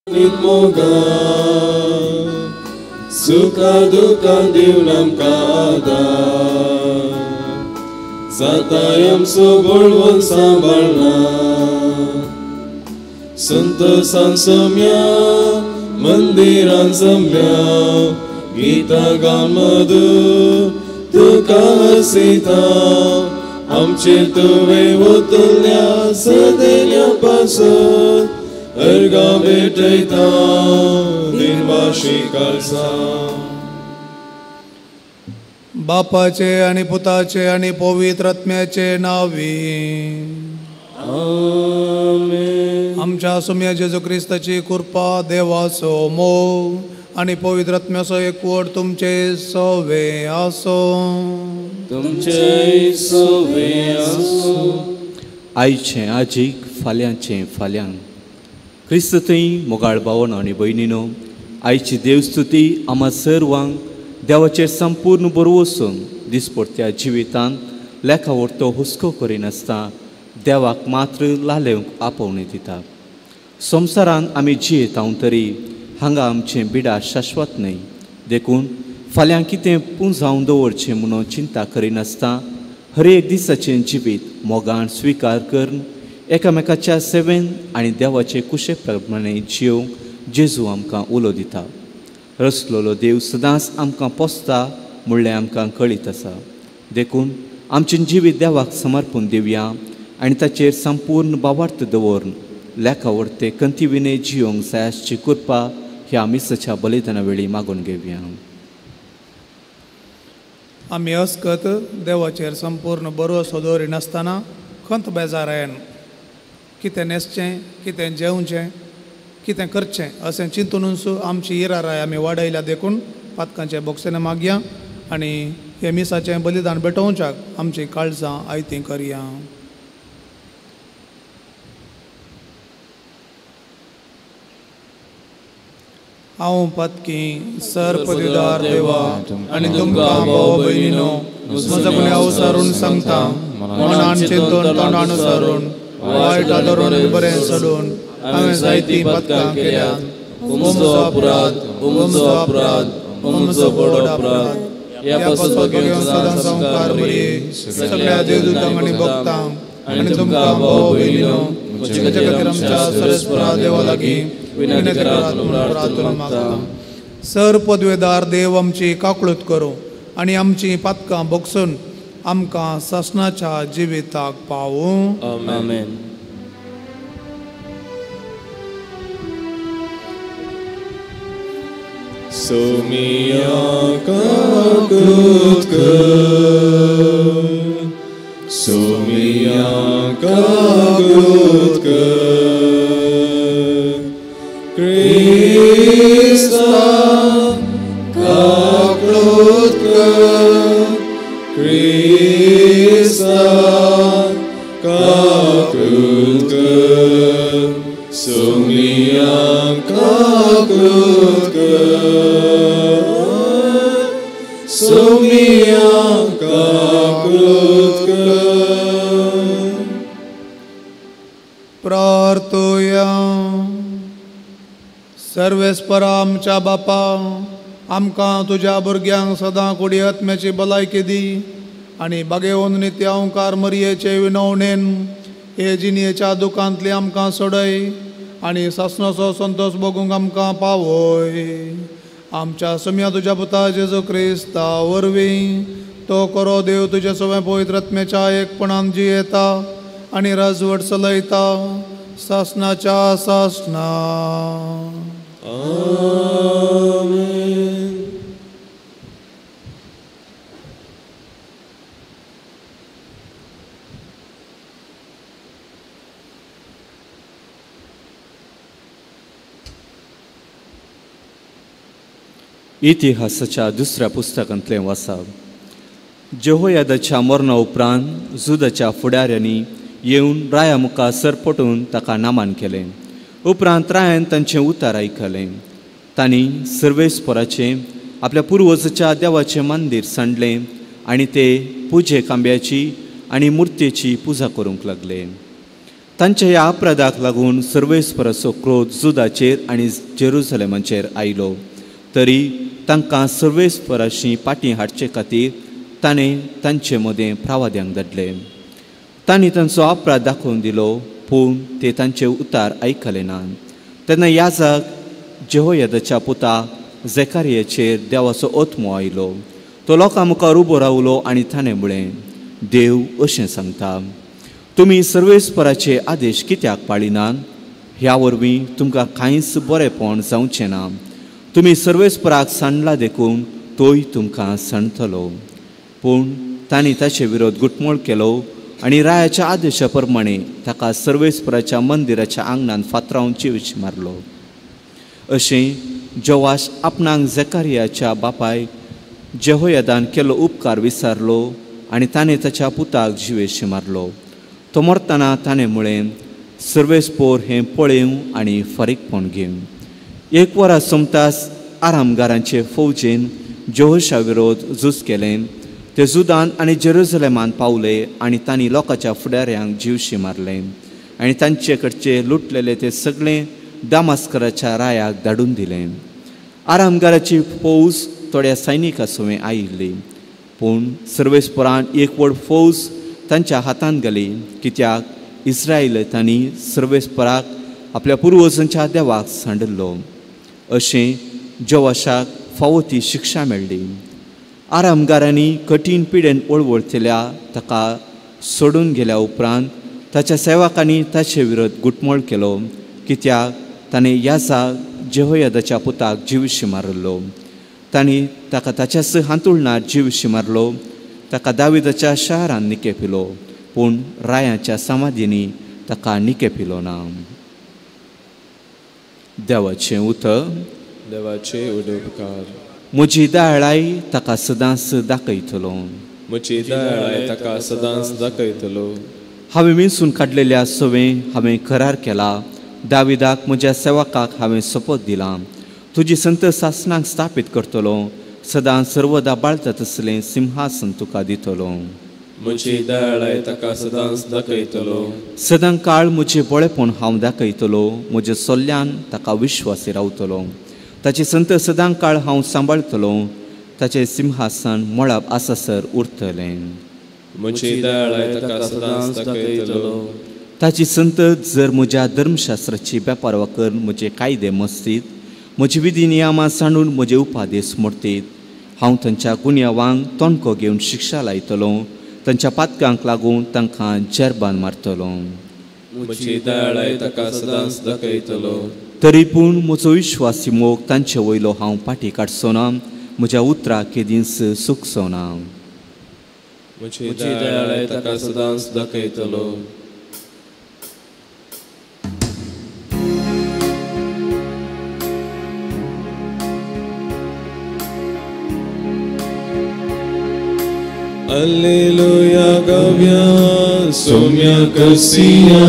मोगा सुखा दुःखां दिवन आमकां आदार जाताय आमचो बळवंत सांबाळना संतोसान सम्या मंदिरान सम्या गीतां गावन मधूर तुका हसयता आमचेर तुवें ओतल्या सदेल्या पासत अर्गां भेटयता दिनवाशी काळसा. बापाचे आनी पुताचे आनी पवित्र आत्म्याचे नांवी आमेन. आमच्या सुम्या जेजू क्रिस्ताची कृपा, देवाचो मोग आनी पवित्र आत्म्याचो एकवट तुमचे सवे आसो. तुमचे सवे आसो. आयचें आजीक फाल्यांचें फाल्यांक. क्रिस्त थंय मोगाळ भावनो आनी भयणीनो, आयची देवस्तुती आमा सर्वांक देवाचेर संपूर्ण बरोवसून दिसपडत्या जिवितांत लेखा व्हरतो हुस्को करिनासतना देवाक मात्र लालेवंक आपोवणें दिता. संवसारांत आमी जियेता तरी हांगा आमचें बिडा शाश्वत न्हय, देखून फाल्यां कितें पुंजावन दवरचें म्हणून चिंता करिनासतना हर एक दिसाचें जिवीत मोगान स्विकार करून एकामेकाच्या सेवेन आनी देवाचे कुशे प्रमाणे जियोवंक जेजू आमकां उलो दिता. रसलोलो देव सदांच आमकां पोसता म्हणलें आमकां कळीत आसा, देखून आमचें जिवीत देवाक समर्पून दिवया आनी ताचेर संपूर्ण भावार्थ दवरून लेखा वर्ते कंतिविने जियोवंक जाय आसची कृपा ह्या मिसाच्या बलिदाना वेळी मागून घेवया. आमी अस्कत देवाचेर संपूर्ण भरवसो दवरिनासतना खंत बेजारायन कितें न्हेसचें, कितें जेवचें, कितें करचें अशें चिंतूनच आमची इराराय आमी वाडयल्या, देखून पातकांचे बोगसेने मागया आनी हे मिसाचें बलिदान भेटोवच्याक आमची काळजां आयतीं करया. हांव पातकी सर पदवीदार देवा आनी तुमकां भाव भयणीनो म्हजो गुन्यांव सारून सांगता, मनान चिंतून तोंडान सारून वायट आदरून बरें सोडून हांवें जायतीं पातकां केल्यात. उमजो अपराध, उमजो अपराध, उमजो व्हड अपराध. ह्या पासून घेवन सदां संवकार बरी सगळ्या देवदूतांक आनी भक्तांक आनी तुमकां भाव भयणीनो म्हजे खातीर आमच्या सरस्परा देवा लागीं विनंती करात म्हणून प्रार्थना मागता. सर पदवेदार देव आमची काकळूत करूं आनी आमची पातकां भोगसून आमकां सासणाच्या जिविताक पावूं. आमेन. सोमिया काकूत कर, सोमिया काकूत कर, क्रिस्ता काकूत कर, क्रिस्ता काकूत कर, सोमिया काकूत कर, सोमिया काकूत कर. प्रार्थुया. सर्वेस्परा आमच्या बापा, आमकां तुज्या भुरग्यांक सदां कुडी आत्म्याची भलायकी दी आनी बागेवन नित्य ओंकार मरयेचे विनवणेन हे जिणेच्या दुखांतली आमकां सोडय आनी सासणाचो संतोश भोगूंक आमकां पावय. आमच्या सुम्या तुज्या पुता जेजू क्रिस्ता वरवीं तो करो देव तुज्या सगळ्या पवित्र आत्म्याच्या एकपणान जियेता आनी राजवट चलयता सासणाच्या सासणा. आमेन. इतिहासाच्या दुसऱ्या पुस्तकांतलें वाचप. जेहोयादाच्या मरणा उपरांत जुदाच्या फुडाऱ्यांनी येवन राया मुखार सरपटून ताका नामान केलें. उपरांत रायान तांचें उतार आयकलें. तांणी सर्वेस्पराचें आपल्या पुर्वजाच्या देवाचें मंदीर सांडलें आनी ते पुजे खांब्याची आनी मुर्तेची पुजा करूंक लागले. तांच्या ह्या अपराधाक लागून सर्वेस्पराचो क्रोध जुदाचेर आनी जेरुजलेमाचेर आयलो. तरी तांकां सर्वेस्पराशी पाटी हाडचे खातीर ताणें तांचे मदें प्रावाद्यांक धाडले. तांणी तांचो अपराध दाखोवन दिलो, पूण ते तांचे उतार आयकले ना. तेन्ना याजक जेहोयादाच्या पुता जेकारियाचेर देवाचो आत्मो आयलो. तो लोकां मुखार उबो रावलो आनी ताणें म्हळें, देव अशें सांगता, तुमी सर्वेस्पराचे आदेश कित्याक पाळिनात? ह्या वरवीं तुमकां कांयच बरेंपण जावचें ना. तुमी सर्वेस्पराक सांडला देखून तोय तुमकां सांडतलो. पूण तांणी ताचे विरोध घुटमळ केलो आनी रायाच्या आदेशा प्रमाणे ताका सर्वेस्पराच्या मंदिराच्या आंगणान फातरावन जिवीत मारलो. अशें जोवाश आपणाक जेकारियाच्या बापाय जेहोयादान केलो उपकार विसारलो आनी ताणें ताच्या पुताक जिवेशी मारलो. तो मरतना ताणें म्हळें, सर्वेस्पोर हें पळेवं आनी फारीकपण घेवं. एक वरां सोमतास आरामगारांचे फौजेन जोहोशा विरोध झूज केलें. ते जुदान आनी जेरुजलेमान पावले आनी तांणी लोकांच्या फुडाऱ्यांक जिवशी मारले आनी तांचे कडचे लुटलेले ते सगळें दामास्कराच्या रायाक धाडून दिलें. आरामगाराची फौज थोड्या सैनिकां सवें आयिल्ली, पूण सर्वेस्परान एक व्हड फौज तांच्या हातांत घाली, कित्याक इस्रायल तांणी सर्वेस्पराक आपल्या पुर्वजांच्या देवाक सांडिल्लो. अशें जोवाशाक फावो ती शिक्षा मेळ्ळी. आरामगारांनी कठीण पिडेन वळवळतल्या ताका सोडून गेल्या उपरांत ताच्या सेवकांनी ताचे विरोध घुटमळ केलो, कित्याक ताणें याजाक जेहोयादाच्या पुताक जिवशी मारिल्लो. तांणी ताका ताच्याच हांतुळणार जिवशी मारलो. ताका दाविदाच्या शारान निकेपिलो, पूण रायाच्या समाधींनी ताका निकेपिलो ना. देवाचें उतर. देवाचे उपकार. म्हजी दयाळाय ताका सदांच दाखयतलो. म्हजी दयाळाय ताका सदांच दाखयतलो. हांवें विंचून काडलेल्या सवें हांवें करार केला. दाविदाक म्हज्या सेवकाक हांवें सोपत दिला. तुजी संत सासणाक स्थापीत करतलो, सदां सर्वदा बाळता तसलें सिंहासन तुका दितलो. म्हजी दयाळाय ताका सदांच दाखयतलो. सदां काळ म्हजें बळेपण हांव दाखयतलो. म्हज्या सोल्ल्यान ताका विश्वासी रावतलो. ताचे संत सदां काळ हांव सांबाळतलो. ताचें सिंहासन मळब आसासर उरतलें. म्हजी दयाळाय ताका सदांच दाखयतलो. ताची संतत जर म्हज्या धर्मशास्त्राची वेपार करून म्हजे कायदे मस्तीत, म्हजी विधी नियमां सांडून म्हजे उपादेश मोडतीत, हांव तांच्या गुन्यांवांक तोणको घेवन शिक्षा लायतलो. तांच्या पातकांक लागून तांकां जेरबान मारतलो. म्हजी दयाळाय ताका सदांच दाखयतलो. तरी पूण म्हजो विश्वासी मोग तांचे वयलो हांव फाटीं काडचो ना. म्हज्या उतराक केदींच चुकचो ना. म्हजी दयाळाय ताका सदांच दाखयतलो. Alleluia गव्या सोम्या कसिया,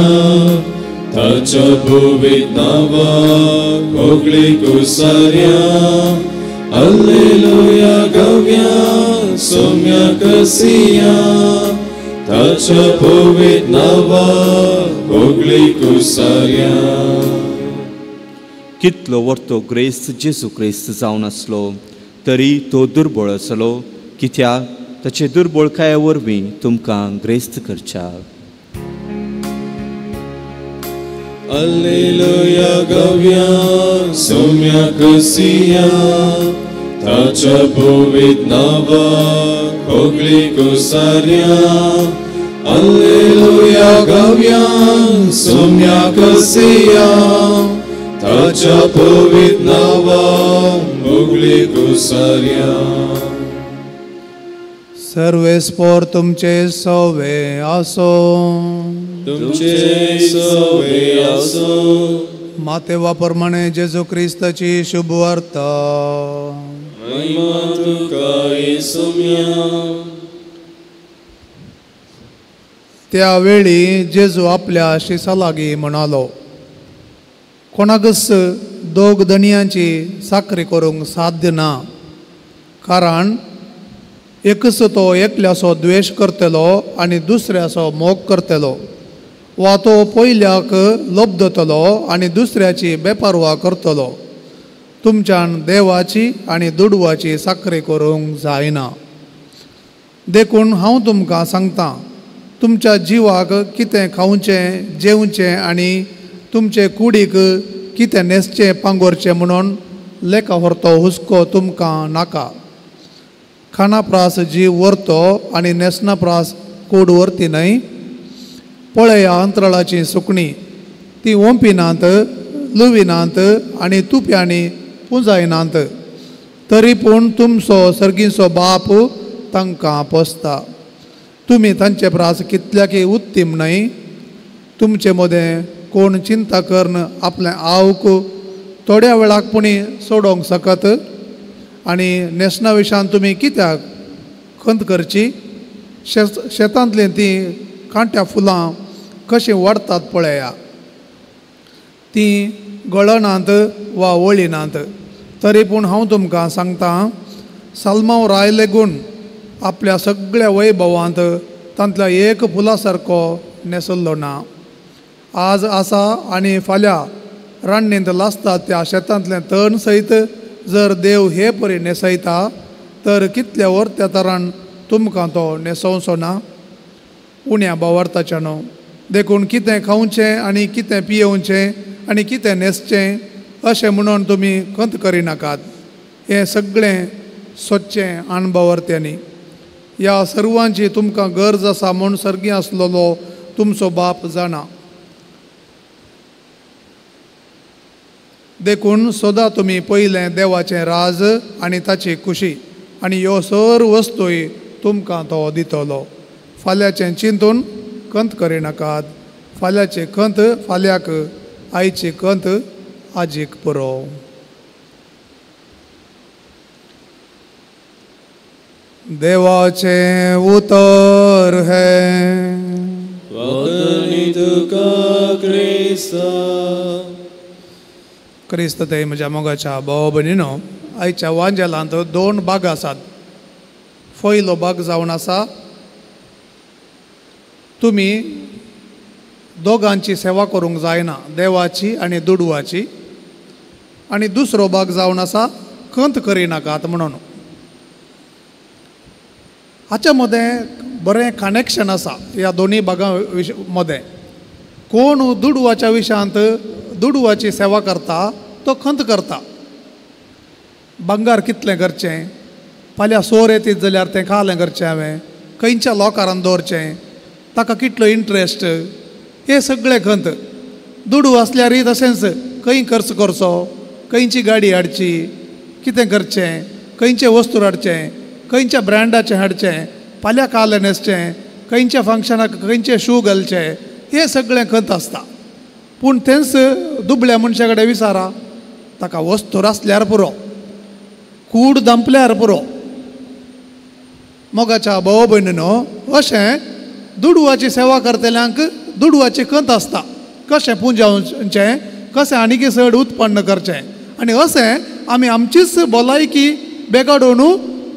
ताच्या भोवीत नांवाक होगळी कुसार्या. Alleluia गव्या सोम्या कसिया, ताच्या भोवीत नांवाक होगळी कुसार्या. कितलो वर्तो ग्रेस्त जेजू क्रिस्त जावन आसलो तरी तो दुर्बळ आसलो, कित्याक ताचे दुर्बळकाये वरवीं तुमकां ग्रेस्त करच्या. Alleluia गव्या सोम्या कसिया, ताच्या भोवीत नांवाक होगळी कुसार्या. Alleluia गव्या सोम्या कसिया, ताच्या पवित्र नांवाक होगळी कुसार्या. सर्वेस्पोर तुमचे सवे आसो. तुमचे सवे आसो. मातेवा प्रमाणे जेजू क्रिस्ताची शुभवार्ता. महिमा तुका येसुम्या. त्या वेळी जेजू आपल्या शिसा लागीं म्हणालो, कोणाकच दोग धनयांची साकरी करूंक साध्य ना, कारण एकच तो एकल्याचो द्वेश करतलो आनी दुसऱ्याचो मोग करतलो, वा तो पयल्याक लब्धतलो आनी दुसऱ्याची बेपारवा करतलो. तुमच्यान देवाची आनी दुडवाची साकरी करूंक जायना. देखून हांव तुमकां सांगता, तुमच्या जिवाक कितें खावचें जेवचें आनी तुमचे कुडीक कितें न्हेसचें पांगोरचें म्हणून लेखा व्हरतो हुस्को तुमकां नाका. खाणा प्रास जीव व्हरतो आनी न्हेसणा प्रास कूड व्हरती न्हय. पळया अंतराळाची सुकणीं, ती ओंपिनात लुविनात आनी तुप्यांनी पुंजायनात, तरी पूण तुमचो सर्गीचो बाप तांकां पोसता. तुमी तांचे प्रास कितल्याकी उत्तीम न्हय. तुमचे मदें कोण चिंता करून आपलें आवक थोड्या वेळाक पुणी सोडोवंक शकत? आनी न्हेसणा विशयान तुमी कित्याक खंत करची? शेतांतलीं तीं कांट्या फुलां कशीं वाडटात पळया, तीं गळनात वा वळिनात. तरी पूण हांव तुमकां सांगता, सालमांव राय लेगून आपल्या सगळ्या वैभवांत तांतल्या एक फुला सारको न्हेसल्लो ना. आज आसा आनी फाल्यां रान्नींत लासतात त्या शेतांतलें तण सयत जर देव हे परी न्हेसयता तर कितल्या वर्त्या तरान तुमकां तो न्हेसोवचो ना? उण्या बावार्थाच्या न्हू. देखून कितें खावचें आनी कितें पियेवचें आनी कितें न्हेसचें अशें म्हणून तुमी खंत करिनाकात. हें सगळें सोदचें अणभवार्थ्यांनी. ह्या सर्वांची तुमकां गरज आसा म्हूण सर्गी आसलेलो तुमचो बाप जाणा. देखून सदां तुमी पयलें देवाचें राज आनी ताची खुशी आनी ह्यो सर्व वस्तूय तुमकां तो दितलो. फाल्यांचें चिंतून खंत करिनाकात. फाल्यांची खंत फाल्यांक, आयची खंत आजीक पुरो. देवाचें उतर हें. वंदनी तुका क्रिस्ता. क्रिस्त ते म्हज्या मोगाच्या भाव भयणीनो, आयच्या वांजेलांत दोन भाग आसात. पयलो भाग जावन आसा, तुमी दोगांची सेवा करूंक जायना, देवाची आनी दुडवाची. आनी दुसरो भाग जावन आसा, खंत करिनाकात म्हणून. हाच्या मदें बरें कनेक्शन आसा ह्या दोनूय भागां मदें. कोण दुडवाच्या विशयांत दुडवाची सेवा करता तो खंत करता. भांगर कितलें करचें, फाल्यां सोर येतीत जाल्यार तें खालें करचें हांवें, खंयच्या लोकारान दवरचें, ताका कितलो इंट्रस्ट, हें सगळें खंत. दुडू आसल्यारय तशेंच खंय खर्च करचो, खंयची गाडी हाडची, कितें करचें, खंयचें वस्तू हाडचें, खंयच्या ब्रँडाचें हाडचें, फाल्यां कालें न्हेसचें, खंयच्या फंक्शनाक खंयचे शू घालचे, हें सगळें खंत आसता. पूण तेंच दुबळ्या मनशा कडेन विचारा, ताका वस्तू आसल्यार पुरो, कूड दांपल्यार पुरो. मोगाच्या भाव भयणीनो, अशें दुडवाची सेवा करतल्यांक दुडवाची खंत आसता, कशें पुंजावचें, कशें आनीक चड उत्पन्न करचें. आनी अशें आमी आमचीच भलायकी बेगाडोवन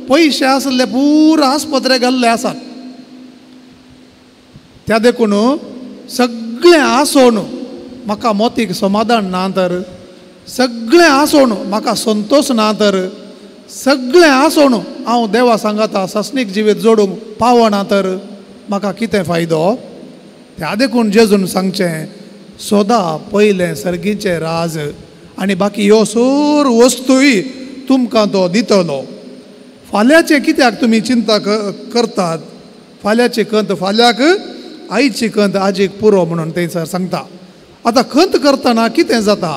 पयशे आसले पुरा आस्पत्रे घाल्ले आसात. त्या देखून सगळें आसोन म्हाका मोतीक समाधान ना तर, सगळें आसोन म्हाका संतोश ना तर, सगळें आसोन हांव देवा सांगाता सासणीक जिवीत जोडूंक पावना तर म्हाका कितें फायदो? त्या देखून जेजून सांगचें, सदां पयलें सर्गीचें राज आनी बाकी ह्यो सर्व वस्तूय तुमकां तो दितलो. फाल्यांचें कित्याक तुमी चिंता करतात? फाल्यांची खंत फाल्यांक, आयची खंत आजीक पुरो म्हणून थंयसर सांगता. आतां खंत करतना कितें जाता?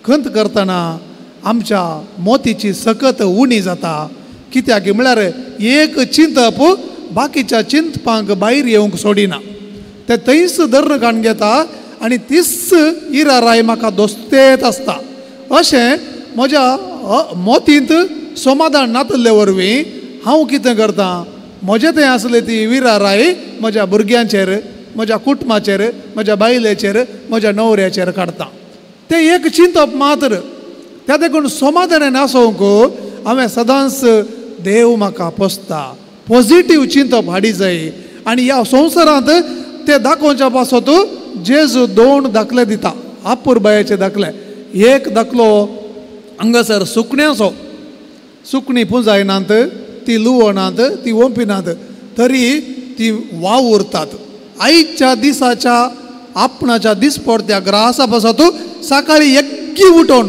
खंत करतना आमच्या मोतीची सकत उणी जाता. कित्याक म्हळ्यार एक चिंतप बाकीच्या चिंतपांक भायर येवंक सोडिना, ते थंयच दर्र काडून घेता आनी तीच इराराय म्हाका दोस्तेत आसता. अशें म्हज्या मोतींत समाधान नातल्ले वरवीं हांव कितें करता, म्हजें थंय आसलें ती विराराय म्हज्या भुरग्यांचेर, म्हज्या कुटुंबाचेर, म्हज्या बायलेचेर, म्हज्या न्हवऱ्याचेर काडटा. तें एक चिंतप मात्र. त्या देखून समाधानान आसोवंक हांवें सदांच देव म्हाका पोसता पॉजिटीव चिंतप हाडी जाय. आनी ह्या संवसारांत ते दाखोवच्या पासत जेजू दोन दाखले दिता, आपुरबायेचे दाखले. एक दाखलो हांगासर सुकण्याचो, सुकणीं पुंजायनात, ती लुवनात, ती ओंपिनात, तरी ती वावुरतात. आयच्या दिसाच्या आपणाच्या दिसपडत्या ग्रासा पासत सकाळी यग्गी उठोवन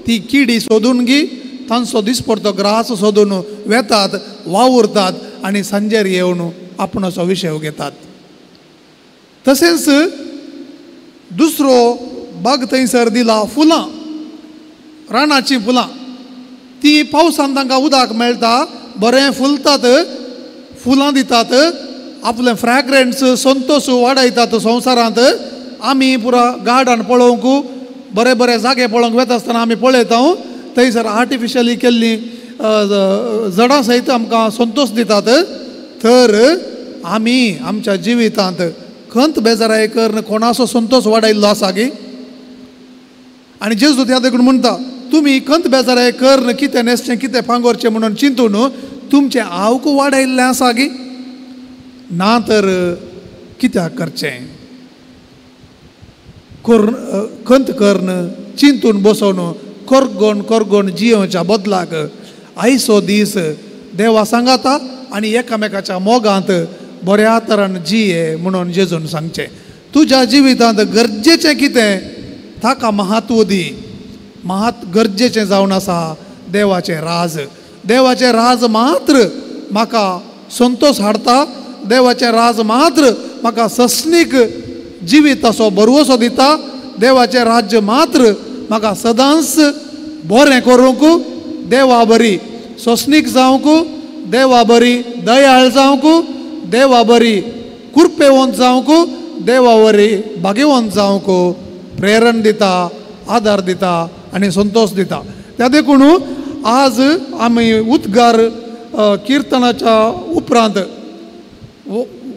ती किडी सोदून गी तांचो दिसपडतो ग्रास सोदून वेतात, वावुरतात आनी सांजेर येवन आपणाचो विशय घेतात. तशेंच दुसरो बाग थंयसर दिला फुलां, रानाचीं फुलां, ती पावसान तांकां उदक मेळटा, बरें फुलतात, फुलां दितात, आपलें फ्रॅग्रन्स संतोष वाडयतात संवसारांत. आमी पुरा गार्डन पळोवंक बरे बरे जागे पळोवंक वता आसतना आमी पळयता थंयसर आर्टिफिशली केल्लीं झाडां सयत आमकां संतोष दितात. तर आमी आमच्या जिवितांत खंत बेजाराय करून कोणाचो संतोष वाडयल्लो आसा की? आनी जेजू त्या देखून म्हणटा तुमी खंत बेजाराय करून कितें न्हेसचें कितें पांगोरचें म्हणून चिंतून तुमचें आवक वाडयल्लें आसा की? ना तर कित्याक करचें? खंत करून चिंतून बसोवन करगोन करगोन जियोवच्या बदलाक आयचो दीस देवा सांगाता आनी एकामेकाच्या मोगांत बऱ्या तरान जिये म्हणून जेजून सांगचें. तुज्या जिवितांत गरजेचें कितें ताका महत्व दी. गरजेचें जावन आसा देवाचें राज. देवाचें राज मात्र म्हाका संतोष हाडटा, देवाचें राज मात्र म्हाका सस्नीक जिविताचो भरवसो दिता, देवाचें राज्य मात्र म्हाका सदांच बरें करूंक, देवा बरी सोंसणीक जावंक, देवा बरी दयाळ जावंक, देवा बरी कुरपेवंत जावंक, देवा बरी भाग्यवंत जावंक प्रेरण दिता, आदार दिता आनी संतोष दिता. त्या देखून आज आमी उद्गार किर्तनाच्या उपरांत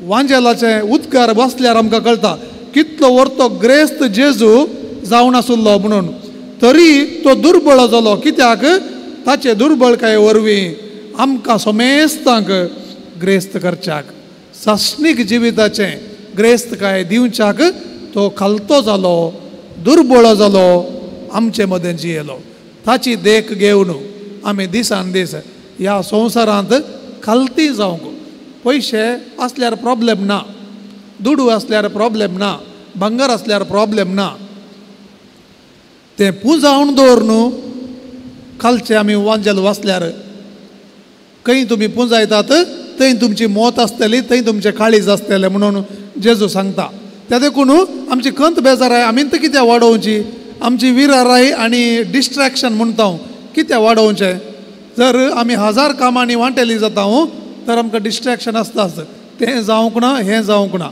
वांजेलाचे उद्गार बसल्यार आमकां कळटा कितलो व्हरतो ग्रेस्त जेजू जावन आशिल्लो म्हणून. तरी तो दुर्बळ जालो कित्याक? ताचे दुर्बळकाये वरवीं आमकां समेस्तांक ग्रेस्त करच्याक, सासणीक जिविताचें ग्रेस्तकाय दिवच्याक तो खालतो जालो, दुर्बळ जालो, आमचे मदें जियेलो. ताची देख घेवन आमी दिसान दीस ह्या संवसारांत खालती जावंक. पयशे आसल्यार प्रॉब्लेम ना, दुडू आसल्यार प्रॉब्लेम ना, भांगर आसल्यार प्रॉब्लेम ना, तें पुंजावन दवर न्हू. कालचें आमी वांजेल वाचल्यार खंय तुमी पुंजायतात थंय तुमची मौत आसतली, थंय तुमचें काळीज आसतलें म्हणून जेजू सांगता. त्या देखून आमची खंत बेजाराय आमी तर कित्याक वाडोवची? आमची विराराय आनी डिस्ट्रेक्शन म्हणटा हांव कित्याक वाडोवचें? जर आमी हजार कामांनी वांटेली जाता तर आमकां डिस्ट्रेक्शन आसताच, तें जावंक ना, हें जावंक ना.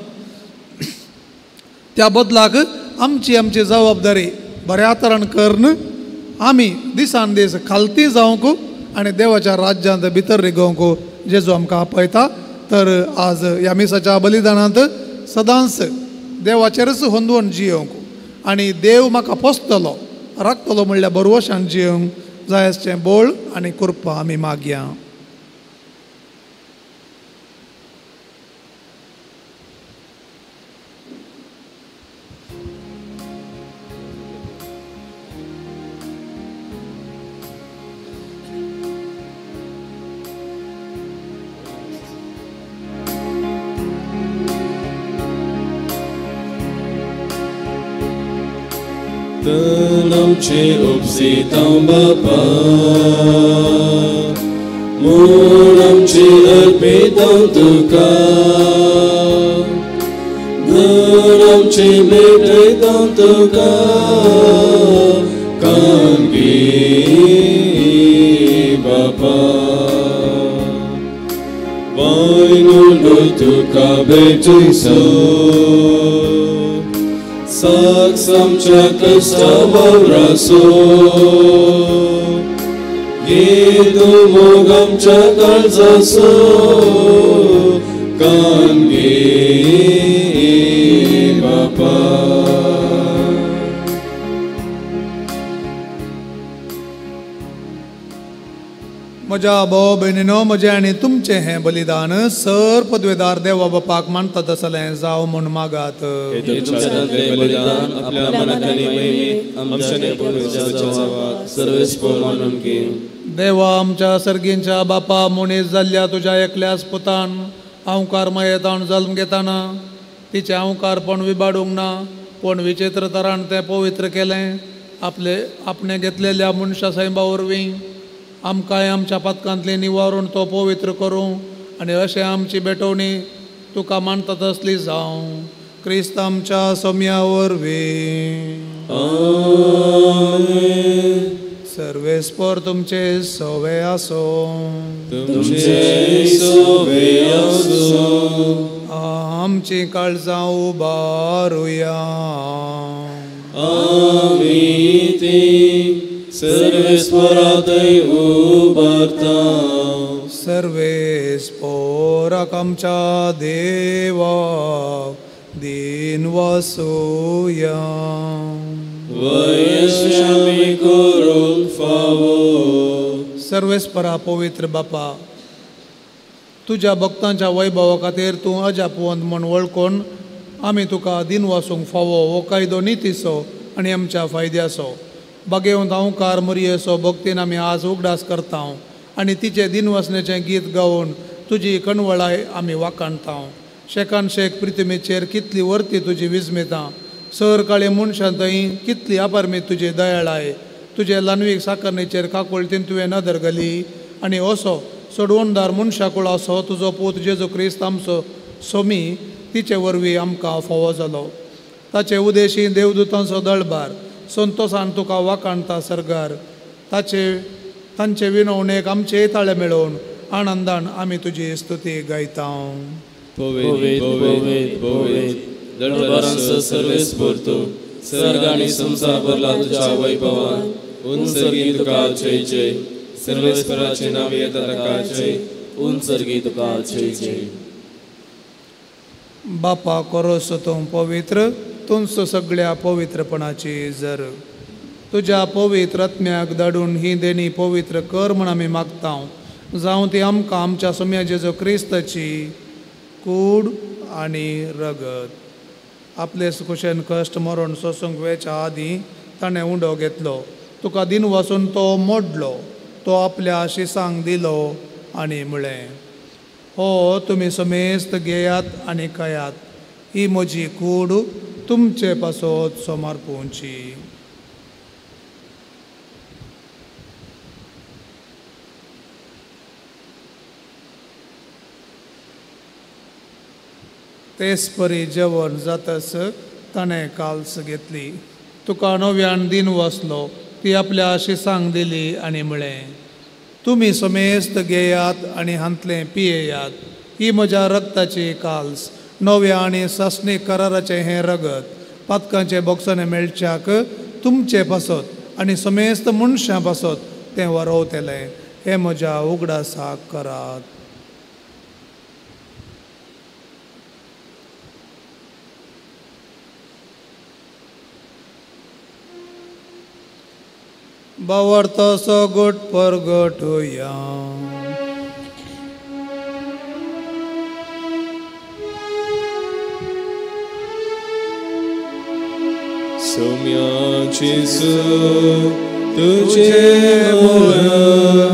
त्या बदलाक आमची आमची जबाबदारी बऱ्या तरान करून आमी दिसान दीस खालती जावंक आनी देवाच्या राज्यांत भितर रिगोवंक जेजू आमकां आपयता. तर आज ह्या मिसाच्या बलिदानांत सदांच देवाचेरच होंदवण जियोवंक आनी देव म्हाका पोसतलो राखतलो म्हणल्यार बरवशान जियोवंक जाय आसचें बोळ आनी कृपा आमी मागया. आमचे उपसितां बापा म्हूण आमचे अर्पितां तुका, धन आमचे भेटयतां तुका, कांगी बापा वायनुलो तुका भेटयसो साक्ष आमच्या कश्टा वावरासो, घे तूं मोग आमच्या काळजाचो, कान घे बापा. म्हज्या भाव भयणीनो, म्हजें आनी तुमचें हें बलिदान सर पदवेदार देवा बापाक मानता तसलें जावं म्हूण मागात. देवा आमच्या सर्गींच्या बापा, मनीस जाल्ल्या तुज्या एकल्याच पुतान अंवकार मयेतावन जल्म घेताना तिचें अंवकारपण विबाडूंक ना, पूण विचित्र तरान तें पवित्र केलें. आपले आपणे घेतलेल्या मनशा सायबा वरवीं आमकांय आमच्या पातकांतली निवारून तो पवित्र करूं आनी अशें आमची भेटवणी तुका मानता तसली जावं. क्रिस्त आमच्या सोम्या वरवीं. सर्वेस्पर तुमचे सवे आसूं. आमची काळजां उबारुया. आमी ती सर्वेस्परातय उबारता. सर्वेस्पराक आमच्या देवाक दिन वासुया. वयश्यामी करूंक फावो. सर्वेस्परा पवित्र बापा, तुज्या भक्तांच्या वैभवा खातीर तूं अजापवंत म्हूण वळखून आमी तुका दिन वासूंक फावो हो कायदो नितीचो आनी आमच्या फायद्याचो. बागेवंत अंवकार मरयेचो भक्तीन आमी आज उगडास करता आनी तिचे दिनवासनेचें गीत गावन तुजी कणवळाय आमी वाखाणता. शेकान शेक प्रितिमेचेर कितली वर्ती तुजी विजमेतां, सर काळे मनशां थंय कितली अपारमीत तुजी दयाळाय. तुजे ल्हानवीक साकरणेचेर काकुळतीन तुवें नदर घाली आनी असो सोडवणदार मनशाकुळ असो तुजो पूत जेजू क्रिस्त आमचो सोमी तिचे वरवीं आमकां फावो जालो. ताचे उदेशी देवदूतांचो दळबार संतोसान तुका वाखाणता सरगार. ताचे तांचे विनवणेक आमचे ताळे मेळोवन आनंदान आमी तुजी स्तुती गायता. सर्ग आनी संवसार भरला तुज्या वैभवान. उंचर्गी तुका जय जय. सर्वेस्पराचें नांव येता ताका जय. उंचर्गी तुका जय जय. बापा कोरोस तूं पवित्र, तुमचो सगळ्या पवित्रपणाची जर तुज्या पवित्र आत्म्याक धाडून ही देणी पवित्र कर म्हूण आमी मागता. जावं ती आमकां आमच्या सोम्या जेजू क्रिस्ताची कूड आनी रगत. आपले कुशेन कश्ट मरण सोसूंक वेच्या आदीं ताणें उंडो घेतलो, तुका दिन वासून तो मोडलो, तो आपल्या शिसांक दिलो आनी म्हळें, हो तुमी समेस्त घेयात आनी खायात, ही म्हजी कूड तुमचे पासत समर्पूंची. तेच परी जेवण जातस ताणें काल्स घेतली, तुका नव्यान दिन वसलो, ती आपल्या शिसांक दिली आनी म्हळें, तुमी समेस्त घेयात आनी हांतलें पियेयात, ही म्हज्या रक्ताची काल्स, नव्या आनी सासणी कराराचें हें रगत पातकांचे बोगसणे मेळच्याक तुमचे पासत आनी समेस्त मनशां पासत तें वरोवतलें. हें म्हज्या उगडासाक करात. बावरतो गोट परगटुया. सौम्या जेजू तुझे मरण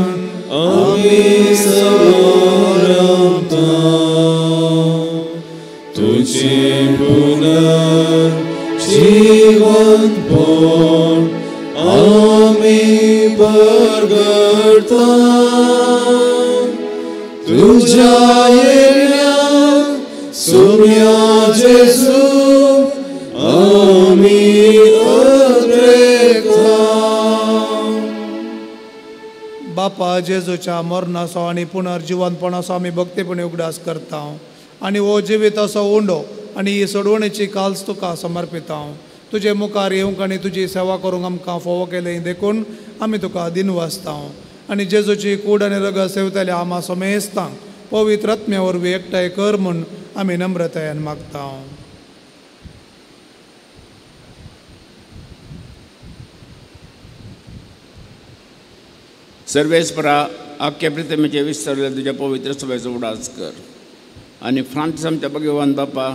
आमी समरता, तुझे पुनर्जीवनपण आमी परगटता, तुझ्या येण्या सौम्या जेजू आमी अद्रेकता. बापा जेजूच्या मरणाचो आनी पुनर्जिवनपणाचो आमी भक्तीपणी उगडास करता आनी हो जिविताचो उंडो आनी ही सोडवणेची काल्स तुका समर्पिता. तुजे मुखार येवंक आनी तुजी सेवा करूंक आमकां फावो केलें देखून आमी तुका दिनवासता आनी जेजूची कूड आनी रगत सेवतल्या आमा समेस्तांक पवित्र आत्म्या वरवीं एकठांय कर म्हूण आमी नम्रतायेन मागता. सर्वेस्परा आख्या प्रितमेचे विस्तारले तुज्या पवित्र सभेचो उडास कर आनी फ्रांसीस आमच्या भगवान बापा,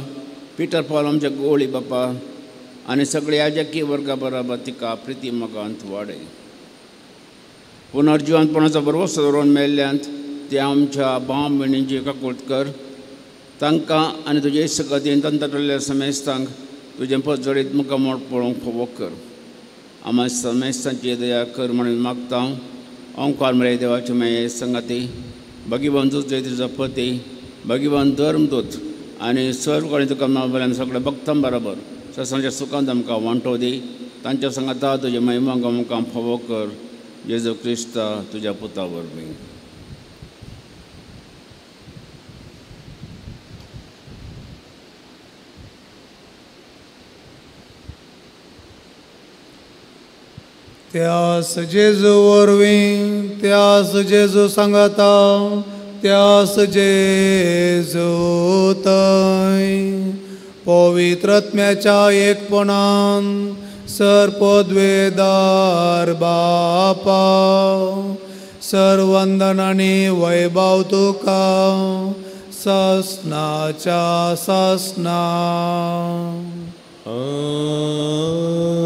पिटर पॉल आमच्या गोळी बापा आनी सगळे याजकी वर्गा बराबर तिका प्रिती मोगांत वाडय. पुनर्जिवनपणाचो भरवंसो दवरून मेल्ल्यांत ते आमच्या भाव भयणींची काकूट कर. तांकां आनी तुजे इत्सगतीन तंत्रलेल्या समेस्तांक तुजें पजडीत मुखामोड पळोवंक फावो कर. आमा समेस्तांची दया कर म्हणून मागता. ओंकार मरे देवाचे माये संगाती भगवान तुजो पती भगवान धर्मदूत आनी सर्व कडेन तुका नांव सगळ्या भक्तां बराबर ससांच्या सुखांत आमकां वांटो दी. तांच्या सांगाता तुजे महिमा आमकां फावो कर. जेजू क्रिस्ता तुज्या पुता वरवीं. त्यास जेजू वरवीं, त्यास जेजू सांगाता, त्यास जेजू थंय पवित्रत्म्याच्या एकपणान सर्पद्वेदार बापा सर्वंदन आनी वैभव तुका ससनाच्या ससना.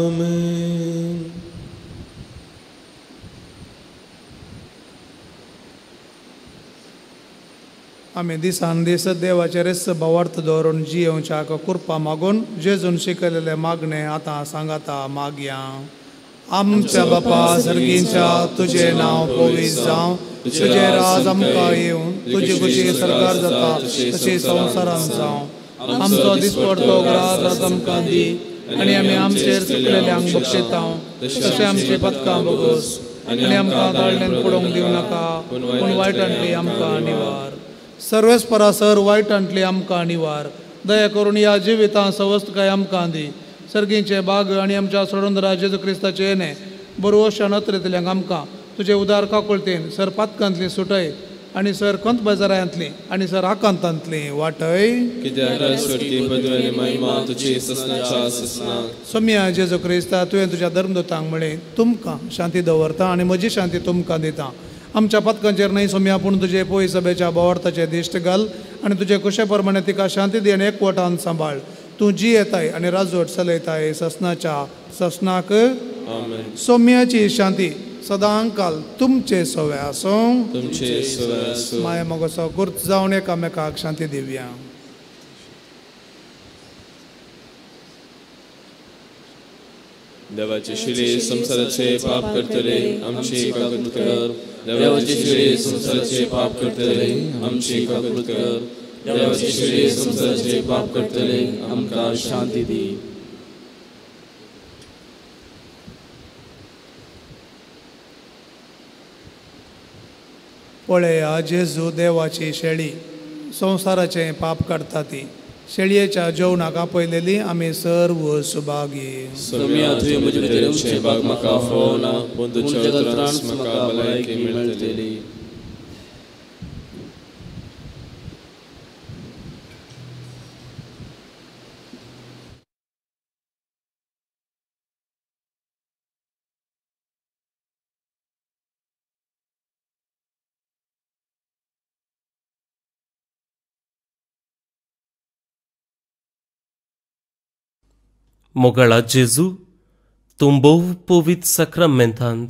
आमेन. आमी दिसान दीस देवाचे रेस भावार्थ दवरून जियेवच्याक कृपा मागून जेजून शिकयलेले मागणे आतां सांगाता मागया. आमच्या बापा सर्गींच्या तुजें नांव पवित्र जावं, तुजें राज आमकां येवं, तुजी खुशी सरकार जाता तशी संवसारांत जावं. आमचो दिसपडतो ग्रास आज आमकां दी आनी आमी आमचेर चुकलेल्यांक बक्षिता तशें आमची पदकां बोगोस आनी आमकां दाळण्यान पडोवंक दिवं नाका, पूण वायटांतली आमकां निवार. सर्वेस्परा सर वायटांतली आमकां निवार. दया करून ह्या जिवितांत सवस्तकाय आमकां दी. सर्गींचे बाग आनी आमच्या सोडून जेजू क्रिस्ताचे येणे बरवश्या नत्रेंतल्यांक आमकां तुजे उदार काकुळतेन सर पातकांतली सुटय आनी सर कंत बाजारांतली आनी सर आकांतांतली वाटय. सोम्या जेजू क्रिस्ता तुवें तुज्या धर्मदूतांक म्हळें तुमकां शांती दवरता आनी म्हजी शांती तुमकां दिता. आमच्या पथकांचेर न्हय सोम्या पूण तुजे पोय सभेच्या भावार्थाचे दिश्ट घाल आनी तुजे कुशे प्रमाणे तिका शांती दी आनी एकवटान सांबाळ. तूं जी येताय आनी राजवट चलयताय ससनाच्या ससनाक. सोम्याची शांती सदांकाल तुमचे सवे आसूं. माया मोगोसो गुर्त जावन एकामेकाक शांती दिवया. देवाचे शिले संसाराचे पाप करतले आमची काकूत कर. देवाचे शिले संसाराचे पाप करतले आमची काकूत कर. देवाचे शिले संसाराचे पाप करतले आमकां शांती दी. पळया जेजू देवाची शेळी संवसाराचें पाप काडटा ती. शेळयेच्या जेवणाक आपयलेली आमी सर्व सुभागी. सोम्या तुवें म्हजे भितर येवचें भाग म्हाका फावना, पूण तुज्या उतरान म्हाका भलायकी मेळटली. मोगाळा जेजू, तूं भोव पवित्र साक्रामेंतांत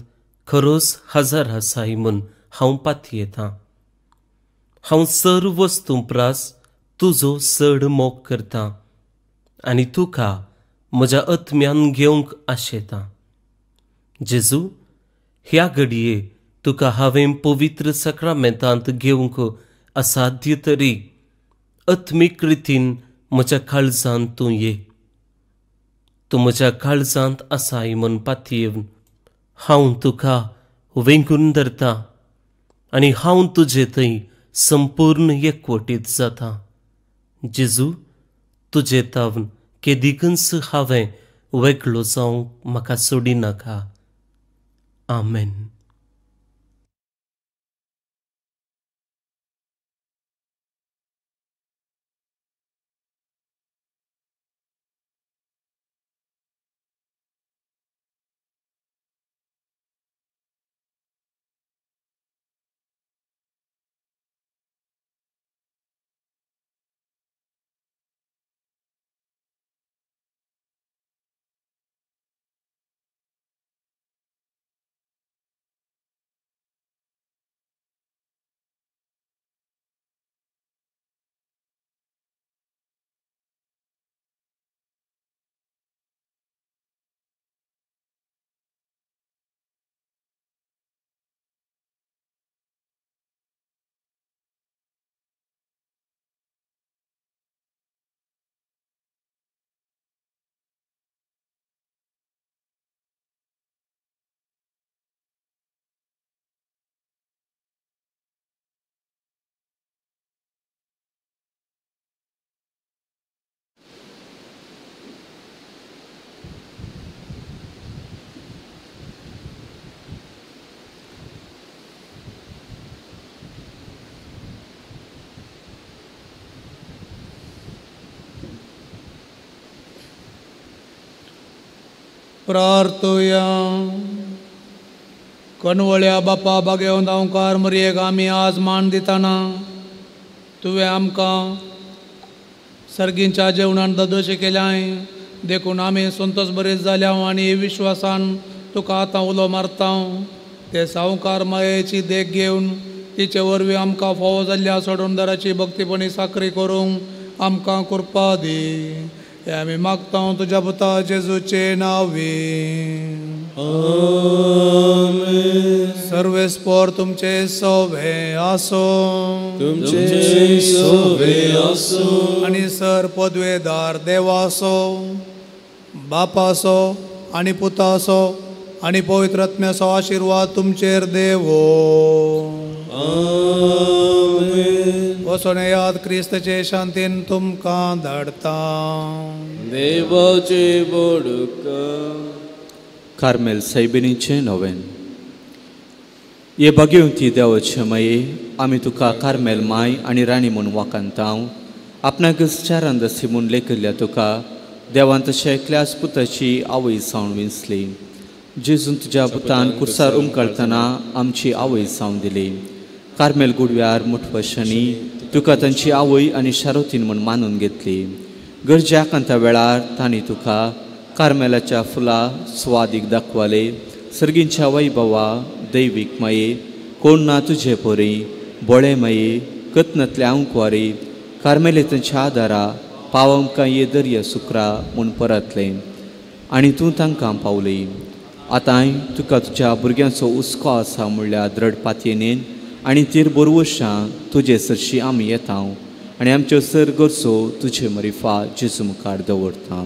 खरोच हजार आसाय म्हूण हांव पातयेतां. हांव सर्व वस्तूं प्रास तुजो चड मोग करतां आनी तुका म्हज्या आत्म्यान घेवंक आशेतां. जेजू, ह्या घडये तुका हांवें पवित्र साक्रामेंतांत घेवंक असाध्य तरी आत्मीक रितीन म्हज्या काळजांत तूं ये. तूं म्हज्या काळजांत आसाय म्हूण पातयेवन हांव तुका वेंगून धरतां आनी हांव तुजे थंय संपूर्ण एकवटीत जाता. जेजू, तुजे तावन केदिकूच हांवें वेगळो जावंक म्हाका सोडिनाका. आमेन. प्रार्थुया. कणवळ्या बापा बागेवन धांवकार मरयेक आमी आज मान दिताना तुवें आमकां सर्गींच्या जेवणान ददोशे केल्याय देखून आमी संतोष बरेच जाल्या आनी विश्वासान तुका आतां उलो मारता. ते सावकार मायेची देख घेवन तिचे वरवीं आमकां फावो जाल्ल्या सोडूनदाराची भक्तीपणी साकरी करूंक आमकां कृपा दी. हे आमी मागता तुज्या पुता जेजूचे नांवी. आमेन. सर्वेस्पोर तुमचे सोवे आसो. तुमचे सोवे आसो. आनी सर पदवेदार देवासो बापासो आनी पुतासो आनी पवित्र आत्म्याचो आशिर्वाद तुमचेर देवो. आमेन. वचोन याद क्रिस्ताचे शांतीन तुमकां धाडता. देवाचे बोडूक. कार्मेल सायबिणीचें नवेन. हे भाग्यवंती देवाचे माये, आमी तुका कार्मेल माय आनी राणी म्हूण वाखाणता. आपणाकच चारांदसी म्हूण लेखिल्ल्या तुका देवान तशें एकल्याच पुताची आवय जावन विंचली. जेजून तुज्या पुतान कुर्सार उमकळतना आमची आवय जावन दिली. कार्मेल गुडव्यार मुठवशांनी तुका तांची आवय आनी शारोतीन म्हूण मानून घेतली. गरजे आकांता वेळार तांणी तुका कार्मेलाच्या फुलां स्वादीक दाखवाले. सर्गींच्या वैभवा दैवीक माये, कोण ना तुजे पोरी बोळे माये, कत्नांतल्या अंकवारी कार्मेले तांच्या आदारा पाव आमकां ये दर्या सुक्रा म्हूण परतलें आनी तूं तांकां पावली. आतांय तुका तुज्या भुरग्यांचो हुस्को आसा म्हणल्यार द्रड पातयेन आनी तीर बोरवशां तुजे सरशी आमी येता आनी आमच्यो सर गरजो तुजे मरिफा जेजू मुखार दवरता.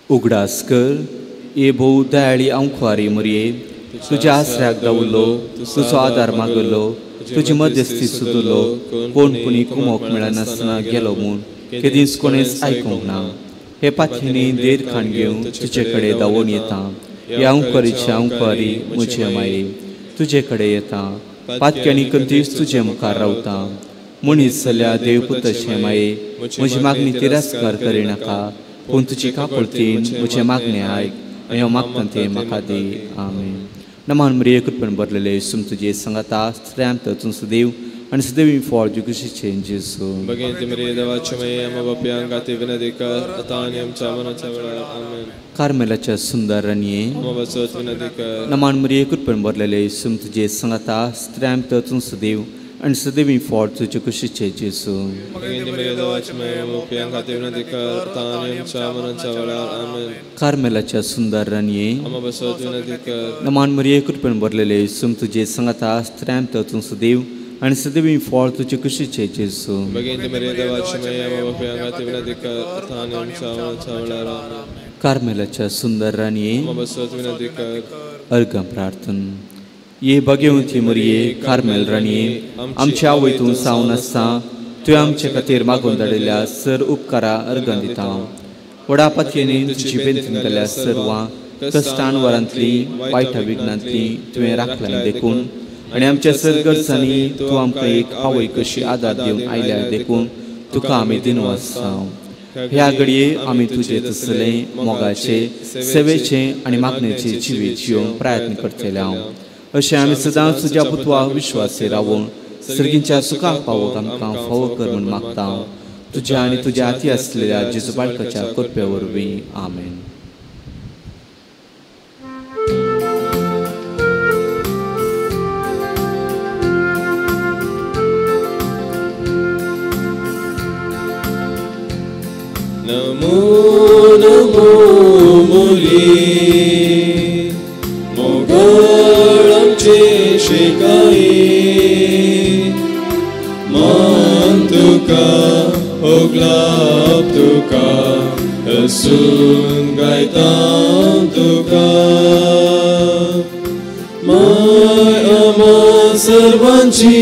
उगडास कर ये भोव दयाळी आंकवारी मरये, तुज्या आसऱ्याक दावलो, तुजो आदार मागलो, तुजी मध्यस्थी सुदलो, कोण कोणी कुमोक मेळनासतना गेलो म्हूण केदींच कोणेच आयकूंक ना. हे पाथेनी देर खाण घेवन तुजे कडेन धांवून येता. हे आंकवारीचे आंकवारी म्हजे माये, तुजे कडेन येता. पातक्यांनी कदीच तुजे मुखार रावता. मनीस जाल्यार देवपुताचे माये, म्हजी मागणी तिरस्कार करिनाका, पूण तुजी काकुळतीन म्हजें मागणें आयक आनी हांव मागता तें म्हाका दी. आमेन. नमान मरिये, कृपेन भरलेले सुम तुजे सांगाता, स्त्रियांत तूं सदैव आनी सदैव फळ तुजें जेजू. भगिनी मरिये देवाचे माये, आम्हा पाप्यांक खातीर विनंती कर आतां आनी आमच्या मरणाच्या वेळार. आमेन. कार्मेलाच्या सुंदर राणये, आम्हा वाचत विनंती कर. नमान मरिये, कृपेन भरलेले सुम तुजे सांगाता, स्त्रियांत तूं सदैव आनी सदैव फळ तुजे कुशीचें जेजू. भगिनी मरिये देवाचे माये, आम्हा पाप्यांक खातीर विनंती कर आतां आनी आमच्या मरणाच्या वेळार. आमेन. कार्मेलाच्या सुंदर राणये, आम्हा वाचत विनंती कर. नमान मरिये, कृपेन भरलेले सुम तुजे सांगाता, स्त्रियांत तूं सदैव आनी सदैव फळ तुजे कुशीचें जेजू. भगिनी मरिये देवाचे माये, आम्हा पाप्यांक खातीर विनंती कर आतां आनी आमच्या मरणाच्या वेळार. आमेन. कार्मेलाच्या सुंदर राणये, आम्हा वाचत विनंती कर. अर्घ प्रार्थन. ये भाग्यवंती मरिये, कार्मेल राणये, आमच्या आवय तूं सावन आसता, तुवें आमचे खातीर मागून धाडिल्ल्या सर उपकारा अर्घां दिता. व्हडा पातयेनी तुजी बेंतीन केल्या सर्वां कश्टान वरांतली वायटा विघ्नांतली तुवें राखल्या देखून आनी आमच्या सर गरजांनी तूं आमकां एक आवय कशी आदार दिवन आयल्या देखून तुका आमी दिनवासता. ह्या घडये आमी तुजे तसले मोगाचे सेवेचे आनी मागणेचे जिवीत जिवंक प्रयत्न करतले हांव. अशें आमी सदांच तुज्या पुतवा विश्वासी रावून सर्गींच्या सुखाक पावोवंक आमकां फावो कर म्हूण मागता. तुज्या आनी तुज्या हाती आसलेल्या जेजू बाळकाच्या कृपे वरवीं. आमेन. नमो नमो मुरी मोगळ आमचे शिकाई, मान तुका ओगलाप तुका, हसून गायता तुका. माय आम्हा सर्वांची,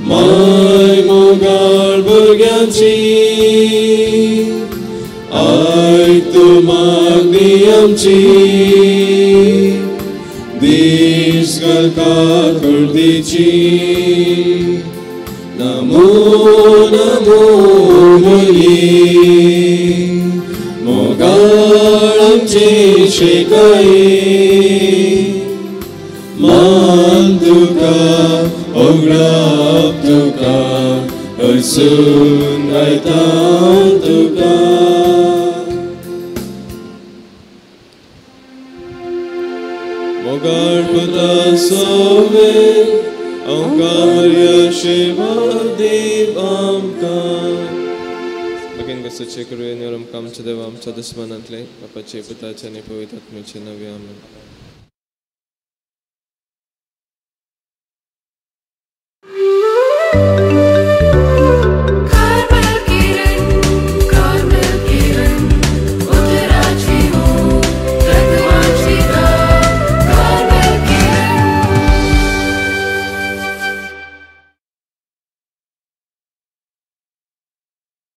माय मोगाळ भुरग्यांची, आयक तूं मागणी आमची, दीस घालका कुर्दीची. नमो नमो नमो बोली मोगाळ आमचे शिकाय मान तुका ओगळाप तुका हरसून गायता तुका. मोगाळ पुता सोवे अंकार आशीर्वाद दीव आमकां. बगेन कसोचे करूया आमकां आमच्या देवा आमच्या दुस्मानांतले बापाचे पुताचे आनी पवित्र आत्म्याचे नांवे आमेन.